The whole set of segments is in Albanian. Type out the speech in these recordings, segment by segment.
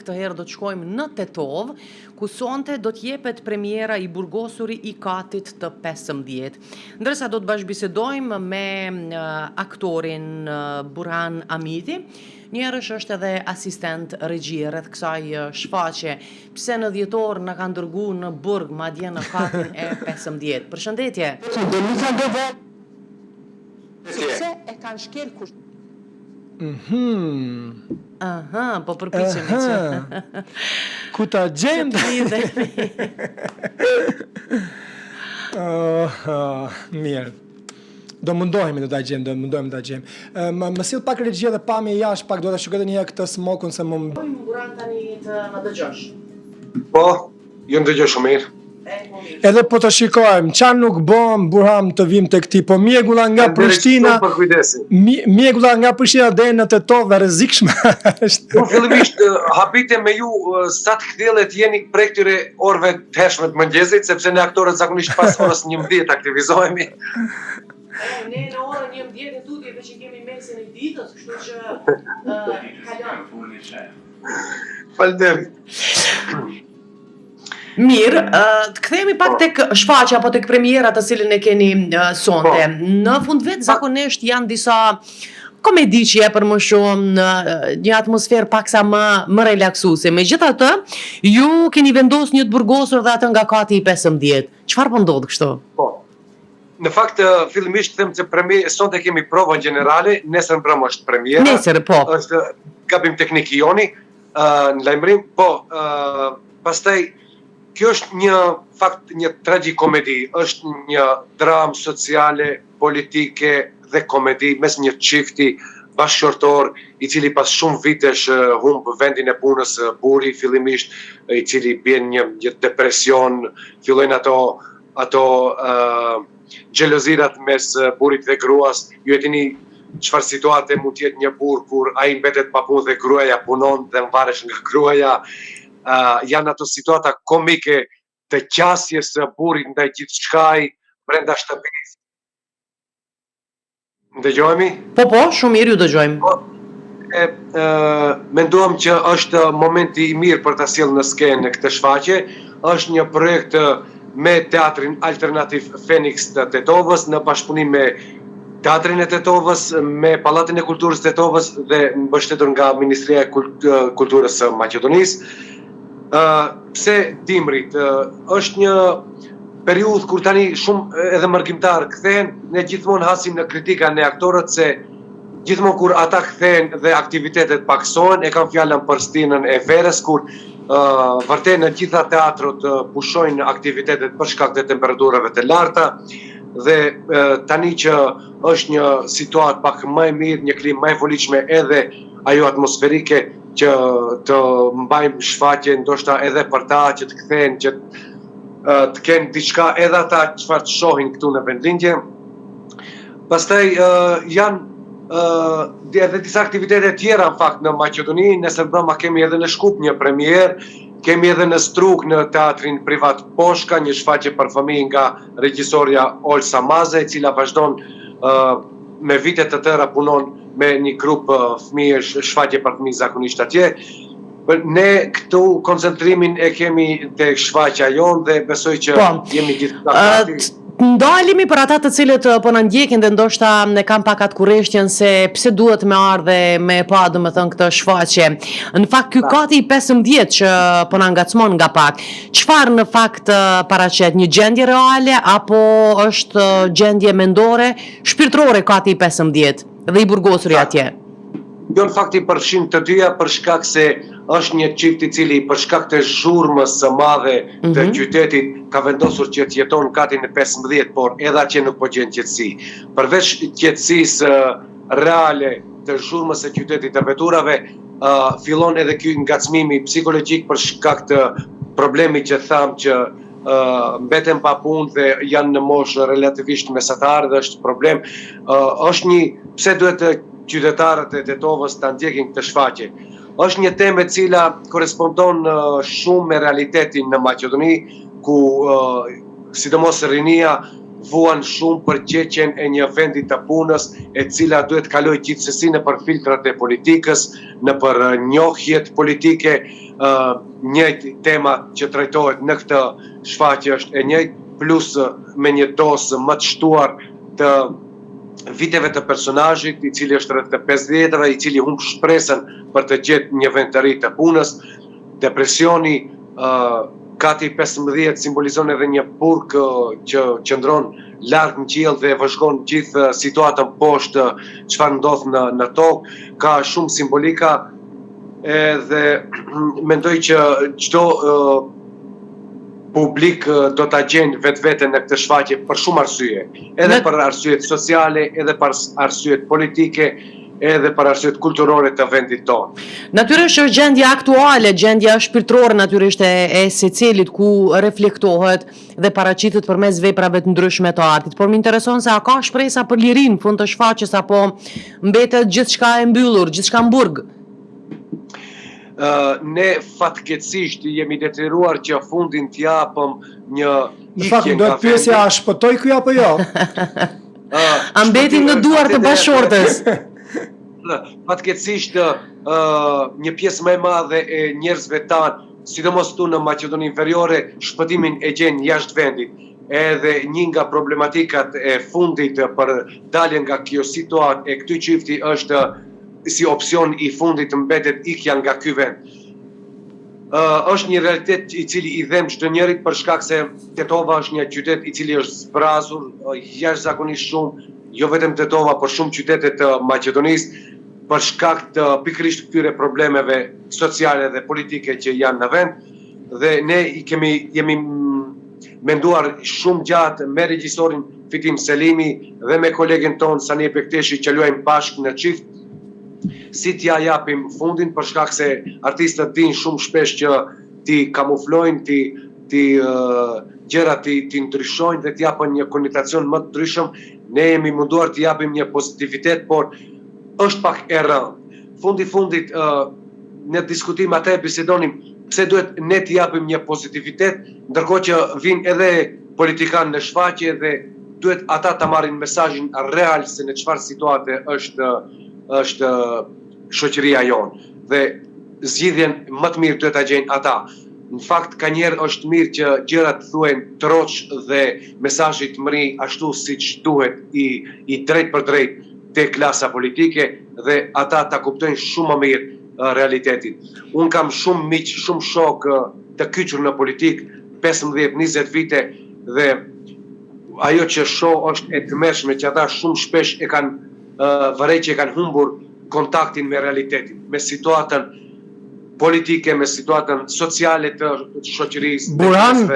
Këtë herë do të shkojmë në Tetovë, ku sonte do të jepet premiera I burgosuri i katit të 15. Ndërsa do të bashkëbisedojmë me aktorin Burhan Amiti, njëherësh është edhe asistent regjie rreth kësaj shfaqje. Pse në dhjetor na kanë dërgu në burg, madje në katin e 15. Përshëndetje! Sepse e kanë shkel kush. Mhm. Aha, po përpiqemi që. Ku ta gjejmë? Që të lidhemi. Oh, oh, mirë. Do mundohemi do ta gjejmë, do mundohemi ta gjejmë. Më më sill pak regjia dhe pamje jashtë, pak do ta shikoj edhe një herë këtë smokun se më Buran tani të na dëgjosh. Po, ju ndëgjoj shumë mirë. Edhe po të shikojmë, ça nuk bëm Burhan të vim tek ti, po mjegulla nga Prishtina, mjegulla nga Prishtina deri në Tetovë e rrezikshme është. Unë fillimisht habitem me ju sa të kthjellët jeni prej këtyre orëve të hershme të mëngjesit, sepse ne aktorët zakonisht pas orës 11 aktivizohemi. E, ne në orën 11 e tutje veç i kemi mesin e ditës, kështu që uh, kalon. Faleminderit. Mirë, të kthehemi pak po. tek shfaqja apo tek premiera të cilën e keni sonte. Po. Në fundvit zakonisht janë disa komedi që jepen më shumë në një atmosferë paksa më më relaksuese. Megjithatë, ju keni vendosur një të burgosur dhe atë nga kati i 15. Çfarë po ndodh kështu? Po. Në fakt fillimisht them se premi sonte kemi provën gjenerale, nesër mbrëmë është premiera. Nesër, po. Është gabim teknik i joni. në lajmërim, po, pastaj kjo është një fakt një tragjikomedi, është një dramë sociale, politike dhe komedi mes një çifti bashkëshortor i cili pas shumë vitesh humb vendin e punës burri fillimisht i cili bie në një një depresion, fillojnë ato ato uh, xhelozirat mes burrit dhe gruas, ju e dini çfarë situate mund të jetë një burrë kur ai mbetet pa punë dhe gruaja punon dhe mvaresh nga gruaja, uh, janë ato situata komike të qasjes së burrit ndaj gjithçkaj brenda shtëpisë. Ndëgjohemi? Po, po, shumë mirë ju dëgjojmë. Po, e, e, menduam që është momenti i mirë për ta sjellë në skenë këtë shfaqje. Është një projekt me Teatrin Alternativ Feniks të Tetovës në bashkëpunim me Teatrin e Tetovës, me Pallatin e Kulturës të Tetovës dhe mbështetur nga Ministria e Kulturës së Maqedonisë. Ë, pse dimrit? Është një periudhë kur tani shumë edhe mërgimtarë kthehen, ne gjithmonë hasim në kritika ne aktorët se gjithmonë kur ata kthehen dhe aktivitetet pakësohen, e kam fjalën për stinën e verës kur uh, vërtet në gjitha teatrot uh, pushojnë aktivitetet për shkak të temperaturave të larta dhe uh, tani që është një situatë pak më e mirë, një klimë më e volitshme edhe ajo atmosferike që të mbajmë shfaqje ndoshta edhe për ta që të kthehen që të kenë diçka edhe ata çfarë të shohin këtu në vendlindje. Pastaj janë edhe disa aktivitete tjera në fakt në Maqedoni, nesër mbrëma kemi edhe në Shkup një premierë, kemi edhe në Strugë në teatrin privat Poshka, një shfaqje për fëmijë nga regjisorja Olsa Maze, e cila vazhdon me vite të tëra punon me një grup fëmijësh, shfaqje për fëmijë zakonisht atje. Ne këtu koncentrimin e kemi te shfaqja jonë dhe besoj që po. jemi gjithë gati. Ndalemi për ata të cilët po na ndjekin dhe ndoshta e kanë pak atë kureshtjen se pse duhet me ardhe me e pa domethënë këtë shfaqje. Në fakt ky kati i 15 që po na ngacmon nga pak, çfarë në fakt paraqet një gjendje reale apo është gjendje mendore, shpirtërore kati i 15 dhe i burgosuri atje? Jo në fakt i përfshin të dyja për shkak se është një çift i cili për shkak të zhurmës së madhe të mm -hmm. qytetit ka vendosur që të jeton në katin e 15, por edhe atje nuk po gjen qetësi. Përveç qetësisë reale të zhurmës së qytetit të veturave, uh, fillon edhe ky ngacmimi psikologjik për shkak të problemit që thamë që uh, mbeten pa punë dhe janë në moshë relativisht mesatare dhe është problem. Uh, është një pse duhet të qytetarët e Tetovës ta ndjekin këtë shfaqje. Është një temë e cila korrespondon shumë me realitetin në Maqedoni, ku sidomos rinia vuan shumë për gjetjen e një vendi të punës, e cila duhet të kalojë gjithsesi nëpër filtrat e politikës, nëpër njohjet politike, njëjtë tema që trajtohet në këtë shfaqje është e njëjtë, plus me një dozë më të shtuar të viteve të personazhit, i cili është rreth të 50-ve, i cili humb shpresën për të gjetë një vend të ri të punës. Depresioni, kati 15 simbolizon edhe një burg që qëndron lart në qiell dhe vëzhgon gjithë situatën poshtë çfarë ndodh në në tokë. Ka shumë simbolika edhe mendoj që çdo publik do ta gjejnë vetveten në këtë shfaqje për shumë arsye, edhe për arsyet sociale, edhe për arsyet politike, edhe për arsyet kulturore të vendit tonë. Natyrisht është gjendja aktuale, gjendja shpirtërore natyrisht e, e secilit ku reflektohet dhe paraqitet përmes veprave të ndryshme të artit. Por më intereson se a ka shpresa për lirinë në fund të shfaqjes apo mbetet gjithçka e mbyllur, gjithçka në burg? Ne fatkeqësisht jemi detyruar që fundin t'i japëm një Në fakt, do të pyesja a shpëtoi ky apo jo? A mbeti në duar të bashkëshortes? Fatkeqësisht një pjesë më e madhe e njerëzve tanë, sidomos këtu në Maqedoninë Veriore, shpëtimin e gjejnë jashtë vendit. Edhe një nga problematikat e fundit për daljen nga kjo situatë e këtij çifti është si opsion i fundit mbetet ikja nga ky vend. Është një realitet i cili i dhemb çdo njërit për shkak se Tetova është një qytet i cili është zbrazur jashtëzakonisht shumë, jo vetëm Tetova, por shumë qytete të Maqedonisë për shkak të pikërisht këtyre problemeve sociale dhe politike që janë në vend dhe ne i kemi jemi menduar shumë gjatë me regjisorin Fitim Selimi dhe me kolegen tonë Sanie Bekteshi që luajmë bashkë në çift si t'ia japim fundin për shkak se artistët dinë shumë shpesh që t'i kamuflojnë, t'i t'i gjërat t'i t'i ndryshojnë dhe t'i japin një konotacion më të ndryshëm. Ne jemi munduar t'i japim një pozitivitet, por është pak e rëndë. Fundi fundit në diskutim atë e bisedonim pse duhet ne t'i japim një pozitivitet, ndërkohë që vijnë edhe politikanë në shfaqje dhe duhet ata ta marrin mesazhin real se në çfarë situate është është shoqëria jonë dhe zgjidhjen më të mirë duhet ta gjejnë ata. Në fakt kanjëherë është mirë që gjërat të thuhen troç dhe mesazhi të mrrijë ashtu siç duhet i i drejtpërdrejtë te klasa politike dhe ata ta kuptojnë shumë më mirë realitetin. Unë kam shumë miq, shumë shokë të kyçur në politikë, 15, 20 vite dhe ajo që shoh është e tmerrshme që ata shumë shpesh e kanë vërej që e kanë humbur kontaktin me realitetin, me situatën politike, me situatën sociale të shoqërisë. Burhan,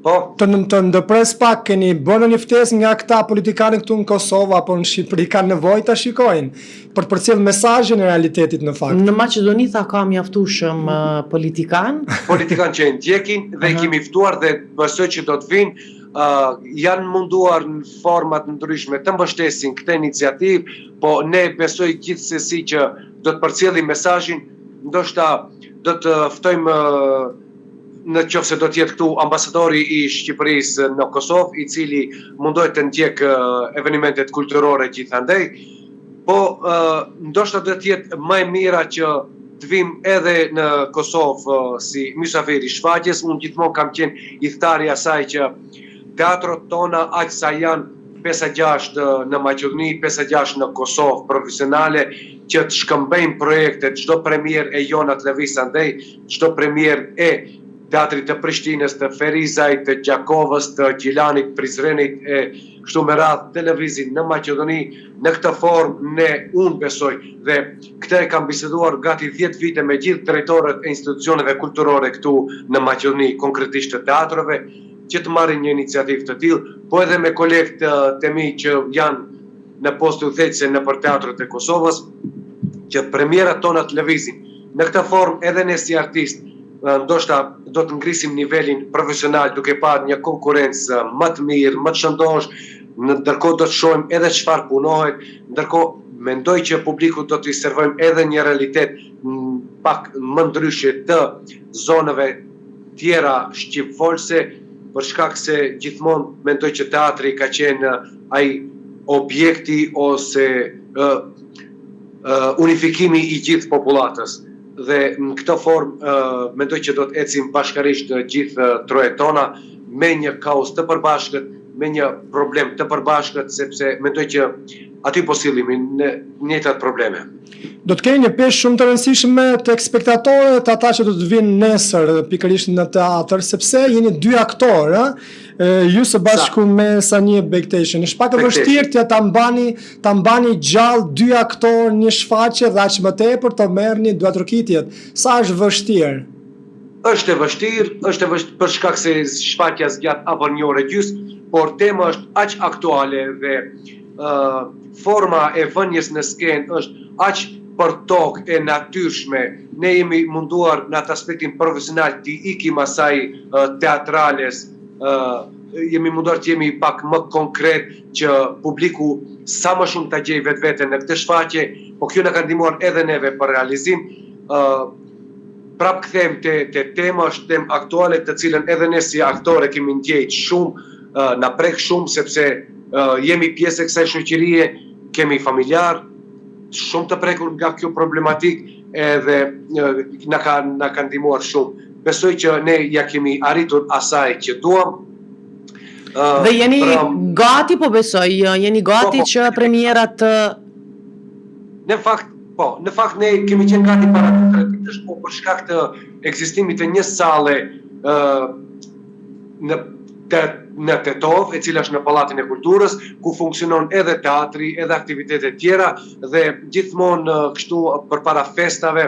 po? Të, të ndërpres pak, keni bërë një ftesë nga këta politikanë këtu në Kosovë apo në Shqipëri, kanë nevojë ta shikojnë, për të përcjellë mesazhin e realitetit në fakt. Në Maqedoni tha ka mjaftueshëm politikanë. Politikanë që e ndjekin dhe i kemi ftuar dhe besoj që do të vijnë, uh, janë munduar në forma të ndryshme të mbështesin këtë iniciativë, po ne besoj gjithsesi që do të përcjellim mesazhin, ndoshta do të ftojmë në qoftë se do të jetë këtu ambasadori i Shqipërisë në Kosovë, i cili mundohet të ndjekë evenimentet kulturore gjithandej, po ndoshta do të jetë më e mira që të vijmë edhe në Kosovë si mysafir i shfaqjes, unë gjithmonë kam qenë ithtar i asaj që teatrot tona aq sa janë 5-6 në Maqedoni, 5-6 në Kosovë profesionale, që të shkëmbejnë projekte, çdo premierë e jona të lëvizë andej, çdo premierë e teatrit të Prishtinës, të Ferizajt, të Gjakovës, të Gjilanit, Prizrenit e kështu me radhë të lëvizin në Maqedoni, në këtë formë ne unë besoj dhe këtë e kam biseduar gati 10 vite me gjithë drejtorët e institucioneve kulturore këtu në Maqedoni, konkretisht të teatrove, që të marrin një iniciativë të tillë, po edhe me kolegët e mi që janë në poste udhëheqëse nëpër teatrot e Kosovës, që premierat tona të lëvizin. Në këtë formë edhe ne si artistë ndoshta do të ngrisim nivelin profesional duke parë një konkurrencë më të mirë, më të shëndoshë, ndërkohë do të shohim edhe çfarë punohet, ndërkohë mendoj që publikut do t'i servojmë edhe një realitet pak më ndryshe të zonave tjera shqipfolëse. për shkak se gjithmonë mendoj që teatri ka qenë ai objekti ose unifikimi i gjithë popullatës dhe në këtë formë mendoj që do të ecim bashkarisht të gjithë trojet tona me një kauzë të përbashkët, me një problem të përbashkët, sepse mendoj që aty po sillemi në njëjtat probleme. Do të keni një peshë shumë të rëndësishme tek spektatorët, ata që do të vinë nesër pikërisht në teatër, sepse jeni dy aktorë, ë, ju së bashku me Sanije Bekteshin. Është pak e vështirë të ta mbani ta mbani gjallë dy aktorë një shfaqje dhe aq më tepër të merrni duartrokitjet. Sa është vështirë? Është e vështirë, është e vështirë për shkak se shfaqja zgjat afër një orë e gjysmë, por tema është aq aktuale dhe forma e vënies në skenë është aq për tokë e natyrshme. Ne jemi munduar në atë aspektin profesional t'i ikim asaj teatrales, jemi munduar të jemi pak më konkret që publiku sa më shumë ta gjejë vetveten në këtë shfaqje, po kjo na ka ndihmuar edhe neve për realizim. Prapë kthehem te te tema, është temë aktuale të cilën edhe ne si aktorë e kemi ndjejt shumë, na prek shumë sepse jemi pjesë e kësaj shoqërie, kemi familjarë shumë të prekur nga kjo problematikë edhe na ka na ka ndihmuar shumë. Besoj që ne ia kemi arritur asaj që duam. Dhe jeni gati po besoj, jeni gati po, po, që premiera të Në fakt, po, në fakt ne kemi qenë gati para 2-3 ditësh, po për shkak të ekzistimit të një salle ë në te, në Tetovë, e cila është në Pallatin e Kulturës, ku funksionon edhe teatri, edhe aktivitete tjera dhe gjithmonë kështu përpara festave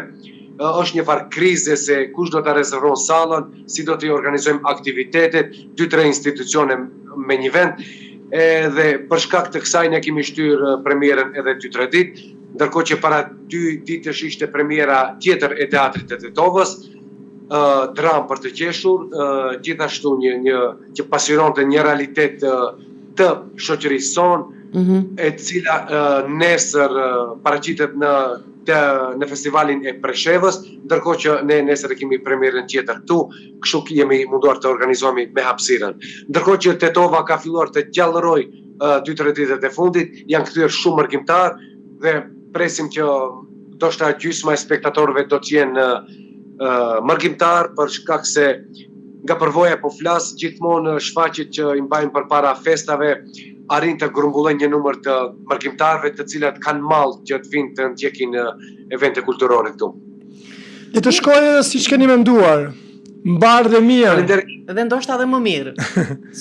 është një farë krize se kush do ta rezervon sallën, si do t'i organizojmë aktivitetet, 2-3 institucione me një vend, edhe për shkak të kësaj ne kemi shtyrë premierën edhe 2-3 ditë, ndërkohë që para 2 ditësh ishte premiera tjetër e teatrit të Tetovës, dramë për të qeshur, gjithashtu një një që pasqyronte një realitet të shoqërisë sonë, mm -hmm. e cila nesër paraqitet në të, në festivalin e Preshevës, ndërkohë që ne nesër e kemi premierën tjetër këtu, kështu jemi munduar të organizohemi me hapësirën. Ndërkohë që Tetova ka filluar të gjallërojë 2-3 ditët e fundit, janë kthyer shumë mërgimtarë dhe presim që ndoshta gjysma e spektatorëve do të jenë mërgimtarë për shkak se nga përvoja po flas gjithmonë shfaqjet që i mbajmë përpara festave arrijnë të grumbullojnë një numër të mërgimtarëve të cilat kanë mall që të vinë të ndjekin evente kulturore këtu. Le të shkojë siç keni menduar. Mbarë dhe mirë. Faleminderit. Dhe ndoshta edhe më mirë.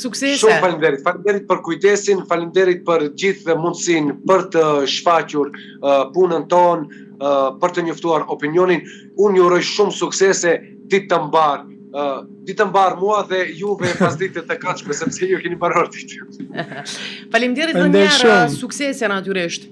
Suksese. Shumë faleminderit. Faleminderit për kujdesin, faleminderit për gjithë mundësinë për të shfaqur uh, punën tonë, uh, për të njoftuar opinionin. Unë ju uroj shumë suksese, ditë të mbarë. Uh, ditë të mbarë mua dhe juve pasdite të këndshme, sepse ju keni mbaruar ditën. Faleminderit dhe një herë, suksese natyrisht.